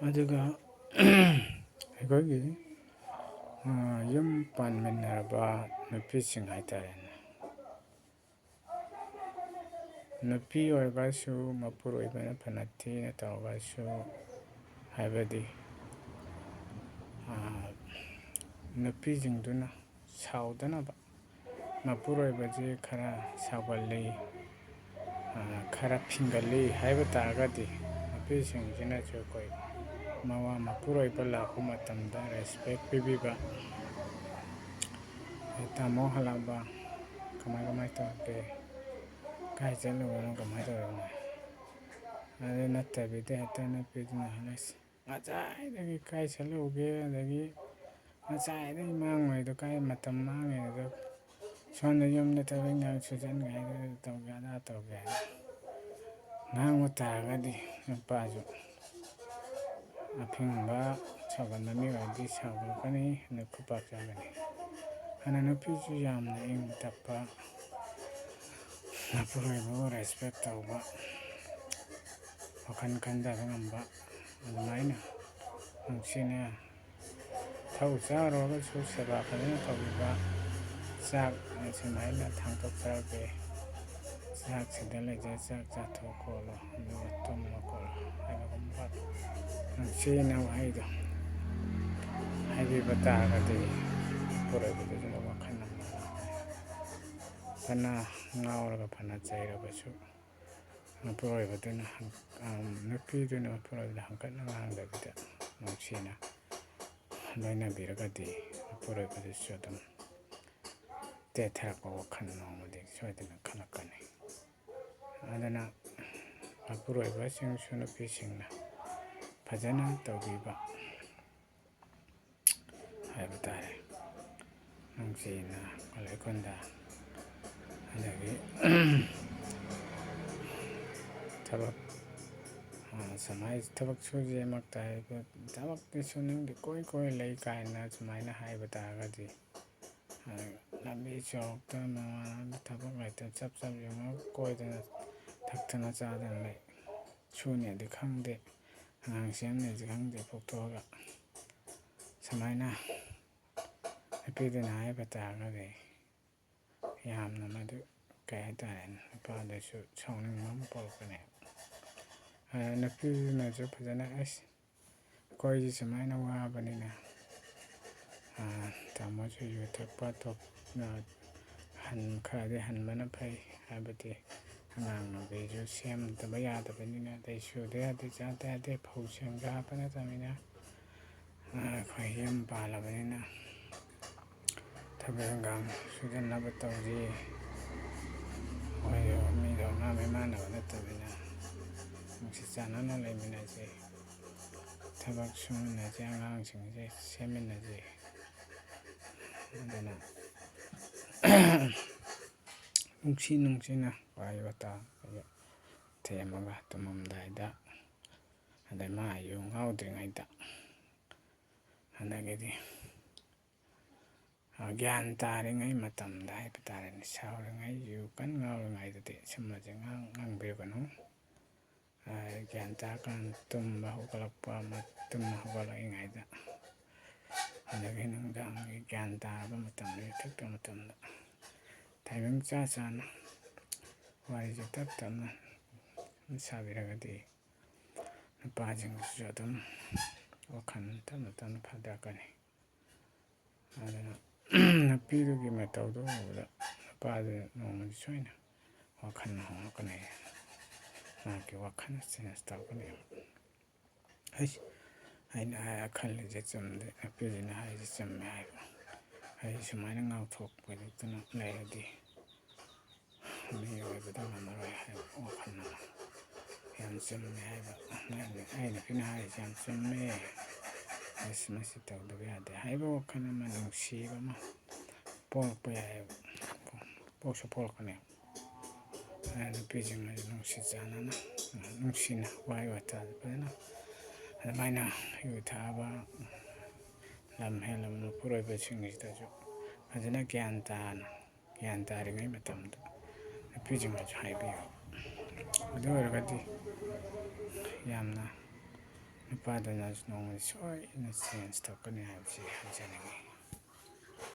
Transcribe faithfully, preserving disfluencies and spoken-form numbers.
ꯑꯗꯨꯒ ꯑꯩꯈꯣꯏꯒꯤ, ꯑ, ꯌꯨꯝ ꯄꯥꯟꯃꯤꯟꯅꯔꯕ ꯅꯨꯄꯤꯁꯤꯡ ꯍꯥꯏꯇꯥꯔꯦꯅꯦ, ꯅꯨꯄꯤ ꯑꯣꯏꯔꯒꯁꯨ ꯃꯄꯨꯔꯣꯏꯕꯅ ꯐꯅ ꯊꯤꯅ ꯇꯧꯔꯒꯁꯨ, ꯍꯥꯏꯕꯗꯤ, ꯑ, ꯅꯨꯄꯤꯁꯤꯡꯗꯨꯅ ꯁꯥꯎꯗꯅꯕ ꯃꯄꯨꯔꯣꯏꯕꯁꯤ ꯈꯔ ꯁꯥꯎꯒꯜꯂꯤ, ꯑ, ꯈꯔ ꯐꯤꯡꯒꯜꯂꯤ ꯍꯥꯏꯕ ꯇꯥꯔꯒꯗꯤ, ꯅꯨꯄꯤꯁꯤꯡꯁꯤꯅꯁꯨ ꯑꯩꯈꯣꯏ ꯃꯋꯥ ꯃꯄꯨꯔꯣꯏꯕ ꯂꯥꯛꯄ ꯃꯇꯝꯗ respect ꯄꯤꯕꯤꯕ, "ꯑꯦ, ꯇꯥꯃꯣ ꯍꯜꯂꯛꯑꯕ? ꯀꯃꯥꯏ, ꯀꯃꯥꯏ ꯇꯧꯔꯒꯦ? ꯀꯥꯏ ꯆꯠꯂꯨꯕꯅꯣ? ꯀꯃꯥꯏ ꯇꯧꯔꯤꯅꯣ?" ꯑꯗꯨ ꯅꯠꯇꯕꯤꯗ ꯍꯦꯛꯇ ꯅꯨꯄꯤꯗꯨꯅ ꯍꯜꯂꯛꯁꯤ꯫ "ꯉꯁꯥꯏꯗꯒꯤ ꯀꯥꯏ ꯆꯠꯂꯨꯒꯦ? ꯑꯗꯒꯤ ꯉꯁꯥꯏꯗꯒꯤ ꯃꯥꯡꯉꯩꯗꯣ ꯀꯥꯏ ꯃꯇꯝ ꯃꯥꯡꯉꯩꯗꯣ, ꯁꯣꯝꯗ ꯌꯨꯝꯗ ꯊꯕꯛ ꯏꯪꯈꯥꯡ ꯁꯨꯖꯟꯒꯦ ꯍꯥꯏꯗꯅ ꯇꯧꯒꯦ ꯑꯗꯥ ꯇꯧꯒꯦ" ꯍꯥꯏꯅ ꯉꯥꯡꯕ ꯇꯥꯔꯒꯗꯤ ꯅꯨꯄꯥꯁꯨ ꯑꯐꯤꯡꯕ ꯁꯥꯎꯒꯟꯕ ꯃꯤ ꯑꯣꯏꯔꯗꯤ ꯁꯥꯎꯒꯠꯂꯛꯀꯅꯤ, ꯑꯗꯨ ꯈꯨꯄꯥꯛ ꯆꯥꯒꯅꯤ꯫ ꯑꯗꯨꯅ ꯅꯨꯄꯤꯁꯨ ꯌꯥꯝꯅ ꯏꯪ ꯇꯞꯄ, ꯃꯄꯨꯔꯣꯏꯕꯕꯨ respect ꯇꯧꯕ, ꯋꯥꯈꯜ ꯈꯟꯊꯕ ꯉꯝꯕ, ꯑꯗꯨꯃꯥꯏꯅ ꯅꯨꯡꯁꯤꯅ ꯊꯧ ꯆꯥꯔꯨꯔꯒꯁꯨ ꯁꯦꯕꯥ ꯐꯖꯅ ꯇꯧꯕꯤꯕ, ꯆꯥꯛ ꯁꯨꯃꯥꯏꯅ ꯊꯥꯡꯗꯣꯛꯆꯔꯒꯦ, ꯆꯥꯛꯁꯤꯗ ꯂꯩꯖꯩ, ꯆꯥꯛ ꯆꯥꯊꯣꯛ ꯈꯣꯠꯂꯣ, ꯑꯗꯨꯒ ꯇꯨꯝꯃꯣ ꯈꯣꯠꯂꯣ ꯍꯥꯏꯕꯒꯨꯝꯕ ꯅꯨꯡꯁꯤꯅ ꯋꯥꯍꯩꯗꯣ ꯍꯥꯏꯕꯤꯕ ꯇꯥꯔꯒꯗꯤ, ꯃꯄꯨꯔꯣꯏꯕꯗꯨꯁꯨ ꯋꯥꯈꯜ ꯑꯃ ꯐꯅ ꯉꯥꯎꯔꯒ ꯐꯅ ꯆꯩꯔꯕꯁꯨ, ꯃꯄꯨꯔꯣꯏꯕꯗꯨꯅ ꯍꯪ-, ꯑꯝ, ꯅꯨꯄꯤꯗꯨꯅ ꯃꯄꯨꯔꯣꯏꯕꯗ ꯍꯪꯀꯠꯅ ꯉꯥꯡꯗꯕꯤꯗ ꯅꯨꯡꯁꯤꯅ ꯂꯣꯏꯅꯕꯤꯔꯒꯗꯤ, ꯃꯄꯨꯔꯣꯏꯕꯗꯨꯁꯨ ꯑꯗꯨꯝ ꯇꯦꯊꯔꯛꯄ ꯋꯥꯈꯜ ꯅꯣꯡꯃꯗꯤ ꯁꯣꯏꯗꯅ ꯈꯜꯂꯛꯀꯅꯤ꯫ ꯑꯗꯨꯅ ꯃꯄꯨꯔꯣꯏꯕꯁꯤꯡꯁꯨ ꯅꯨꯄꯤꯁꯤꯡꯅ ꯐꯖꯅ ꯇꯧꯕꯤꯕ ꯍꯥꯏꯕ ꯇꯥꯔꯦ, ꯅꯨꯡꯁꯤꯅ ꯂꯩꯀꯣꯟꯗ꯫ ꯑꯗꯒꯤ ꯊꯕꯛ, ꯑ, ꯁꯨꯃꯥꯏ ꯊꯕꯛ ꯁꯨꯁꯦꯃꯛꯇ ꯍꯥꯏꯕ, ꯊꯕꯛꯇꯤ ꯁꯨꯅꯤꯡꯗꯦ, ꯀꯣꯏ ꯀꯣꯏ ꯂꯩ ꯀꯥꯏꯅ ꯁꯨꯃꯥꯏꯅ ꯍꯥꯏꯕ ꯇꯥꯔꯒꯗꯤ, ꯑ, ꯂꯝꯕꯤ ꯁꯣꯔꯣꯛꯇ ꯃꯃꯥꯟꯅꯕ ꯊꯕꯛ ꯂꯩꯇ ꯆꯞ ꯆꯞ ꯌꯨꯡꯉꯒ ꯀꯣꯏꯗꯅ ꯊꯛꯇꯅ ꯆꯥꯗꯅ ꯂꯩ꯫ ꯁꯨꯅꯦꯗꯤ ꯈꯪꯗꯦ, ꯑꯉꯥꯡ ꯁꯦꯝꯅꯤꯁꯨ ꯈꯪꯗꯦ ꯄꯣꯛꯊꯣꯛꯑꯒ꯫ ꯁꯨꯃꯥꯏꯅ ꯅꯨꯄꯤꯗꯨꯅ ꯍꯥꯏꯕ ꯇꯥꯔꯒꯗꯤ ꯌꯥꯝꯅ ꯃꯗꯨ ꯀꯩ ꯍꯥꯏꯇꯥꯔꯦ, ꯅꯨꯄꯥꯗꯨꯁꯨ ꯁꯥꯎꯅꯤꯡꯕ ꯑꯃ ꯄꯣꯛꯂꯛꯄꯅꯦ꯫ ꯑꯗ ꯅꯨꯄꯤꯗꯨꯅꯁꯨ ꯐꯖꯅ, "ꯑꯁ, ꯑꯩꯈꯣꯏꯗꯤ ꯁꯨꯃꯥꯏꯅ ꯋꯥꯕꯅꯤꯅ, ꯇꯥꯃꯣꯁꯨ ꯌꯨ ꯊꯛꯄ ꯊꯣꯛ-, ꯑꯍꯟ ꯈꯔꯗꯤ ꯍꯟꯕꯅ ꯐꯩ, ꯍꯥꯏꯕꯗꯤ ꯑꯉꯥꯡ ꯅꯨꯄꯤꯁꯨ ꯁꯦꯝꯗꯕ ꯌꯥꯗꯕꯅꯤꯅ, ꯑꯗꯩ ꯁꯨꯗ ꯌꯥꯗꯦ, ꯆꯥꯗ ꯌꯥꯗꯦ, ꯐꯧ ꯁꯦꯝꯒ ꯍꯥꯞꯄ ꯅꯠꯇꯕꯅꯤꯅ, ꯑꯩꯈꯣꯏ ꯌꯨꯝ ꯄꯥꯜꯂꯕꯅꯤꯅ ꯊꯕꯛ ꯏꯟꯈꯥꯡ ꯁꯨꯖꯟꯅꯕ ꯇꯧꯔꯤ꯫ ꯑꯩꯈꯣꯏꯁꯨ ꯃꯤꯗꯧꯅ ꯃꯤꯃꯥꯟꯅꯕ ꯅꯠꯇꯕꯅꯤꯅ ꯅꯨꯡꯁꯤ ꯆꯥꯟꯅꯅ ꯂꯩꯃꯤꯟꯅꯁꯤ, ꯊꯕꯛ ꯁꯨꯃꯤꯟꯅꯁꯤ, ꯑꯉꯥꯡꯁꯤꯡꯁꯦ ꯁꯦꯝꯃꯤꯟꯅꯁꯤ꯫ ꯑꯗꯨꯅ ꯅꯨꯡꯁꯤ ꯅꯨꯡꯁꯤꯅ ꯋꯥꯔꯤ ꯋꯥꯇꯥ ꯊꯦꯝꯃꯒ ꯇꯨꯝꯃꯝꯗꯥꯏꯗ, ꯑꯗꯩ ꯃꯥ ꯌꯨ ꯉꯥꯎꯗ꯭ꯔꯤꯉꯩꯗ, ꯑꯗꯒꯤꯗꯤ ꯒ꯭ꯌꯥꯟ ꯇꯥꯔꯤꯉꯩ ꯃꯇꯝꯗ ꯍꯥꯏꯕ ꯇꯥꯔꯦꯅꯦ, ꯁꯥꯎꯔꯤꯉꯩ, ꯌꯨ ꯀꯟꯅ ꯉꯥꯎꯔꯤꯉꯩꯗꯗꯤ ꯁꯨꯝꯕꯁꯦ ꯉꯥꯡ-, ꯉꯥꯡꯕꯤꯒꯅꯨ꯫ ꯒ꯭ꯌꯥꯟ ꯇꯥꯔꯀꯥꯟꯗ ꯇꯨꯝꯕ ꯍꯧꯒꯠꯂꯛꯄ, ꯇꯨꯝꯕ ꯍꯧꯒꯠꯂꯛꯏꯉꯩꯗ, ꯑꯗꯒꯤ ꯅꯨꯡꯗꯥꯡꯒꯤ ꯒ꯭ꯌꯥꯟ ꯇꯥꯔꯕ ꯃꯇꯝꯗ, ꯌꯨ ꯊꯛꯇꯕ ꯃꯇꯝꯗ, ꯇꯥꯏꯃꯤꯡ ꯆꯥ ꯆꯥꯅ ꯋꯥꯔꯤꯁꯦ ꯇꯞ ꯇꯞꯅ ꯁꯥꯕꯤꯔꯒꯗꯤ ꯅꯨꯄꯥꯁꯤꯡꯁꯤꯁꯨ ꯑꯗꯨꯝ ꯋꯥꯈꯜ ꯇꯞꯅ ꯇꯞꯅ ꯐꯥꯊꯔꯛꯀꯅꯤ꯫ ꯑꯗꯨꯅ ꯅꯨꯄꯤꯗꯨꯒꯤ ꯃꯇꯧꯗꯨ ꯎꯕꯗ ꯅꯨꯄꯥꯗꯨ ꯅꯣꯡꯃꯗꯤ ꯁꯣꯏꯅ ꯋꯥꯈꯜ ꯍꯣꯡꯂꯛꯀꯅꯤ, ꯃꯍꯥꯛꯀꯤ ꯋꯥꯈꯜ ꯆꯦꯟꯖ ꯇꯧꯔꯛꯀꯅꯤ꯫ ꯑꯩꯁ, ꯑꯩꯅ ꯍꯥꯏ ꯈꯜꯂꯤꯁꯦ ꯆꯨꯝꯗꯦ, ꯅꯨꯄꯤꯁꯤꯅ ꯍꯥꯏꯔꯤꯁꯦ ꯆꯨꯝꯃꯦ ꯍꯥꯏꯕ꯫ ꯑꯩ ꯁꯨꯃꯥꯏꯅ ꯉꯥꯎꯊꯣꯛꯄꯗꯨꯅ ꯂꯩꯔꯗꯤ ꯃꯤ ꯑꯣꯏꯕꯗ ꯉꯝꯃꯔꯣꯏ ꯍꯥꯏꯕ ꯋꯥꯈꯜ ꯑꯃ꯫ ꯌꯥꯝ ꯆꯨꯝꯃꯦ ꯍꯥꯏꯕ꯫ ꯑꯩ ꯅꯨꯄꯤꯅ ꯍꯥꯏꯔꯤꯁꯦ ꯌꯥꯝ ꯆꯨꯝꯃꯦ꯫ ꯑꯁ, ꯃꯁꯤ ꯇꯧꯗꯕ ꯌꯥꯗꯦ ꯍꯥꯏꯕ ꯋꯥꯈꯜ ꯑꯃ, ꯅꯨꯡꯁꯤꯕ ꯑꯃ ꯄꯣꯛꯂꯛꯄ ꯌꯥꯏꯌꯦꯕ꯫ ꯄꯣꯛꯁꯨ ꯄꯣꯛꯂꯛꯀꯅꯤ꯫ ꯑꯗꯨꯅ ꯅꯨꯄꯤꯁꯤꯡ ꯑꯁꯤ ꯅꯨꯡꯁꯤ ꯆꯥꯟꯅꯅ, ꯅꯨꯡꯁꯤꯅ ꯋꯥꯔꯤ ꯋꯥꯇꯥꯗ ꯐꯖꯅ ꯑꯗꯨꯃꯥꯏꯅ ꯌꯨ ꯊꯛꯑꯕ, ꯂꯝ ꯍꯦꯜꯂꯕ ꯃꯄꯨꯔꯣꯏꯕꯁꯤꯡꯁꯤꯗꯁꯨ ꯐꯖꯅ ꯒ꯭ꯌꯥꯟ ꯇꯥꯅ, ꯒ꯭ꯌꯥꯟ ꯇꯥꯔꯤꯉꯩ ꯃꯇꯝꯗ ꯅꯨꯄꯤꯁꯤꯡꯅꯁꯨ ꯍꯥꯏꯕꯤꯌꯨ꯫ ꯑꯗꯨ ꯑꯣꯏꯔꯒꯗꯤ ꯌꯥꯝꯅ ꯅꯨꯄꯥꯗꯨꯅꯁꯨ ꯅꯣꯡꯃꯗꯤ ꯁꯣꯏꯗꯅ ꯆꯦꯟꯖ ꯇꯧꯔꯛꯀꯅꯤ ꯍꯥꯏꯕꯁꯤ ꯍꯥꯏꯖꯅꯤꯡꯉꯤ꯫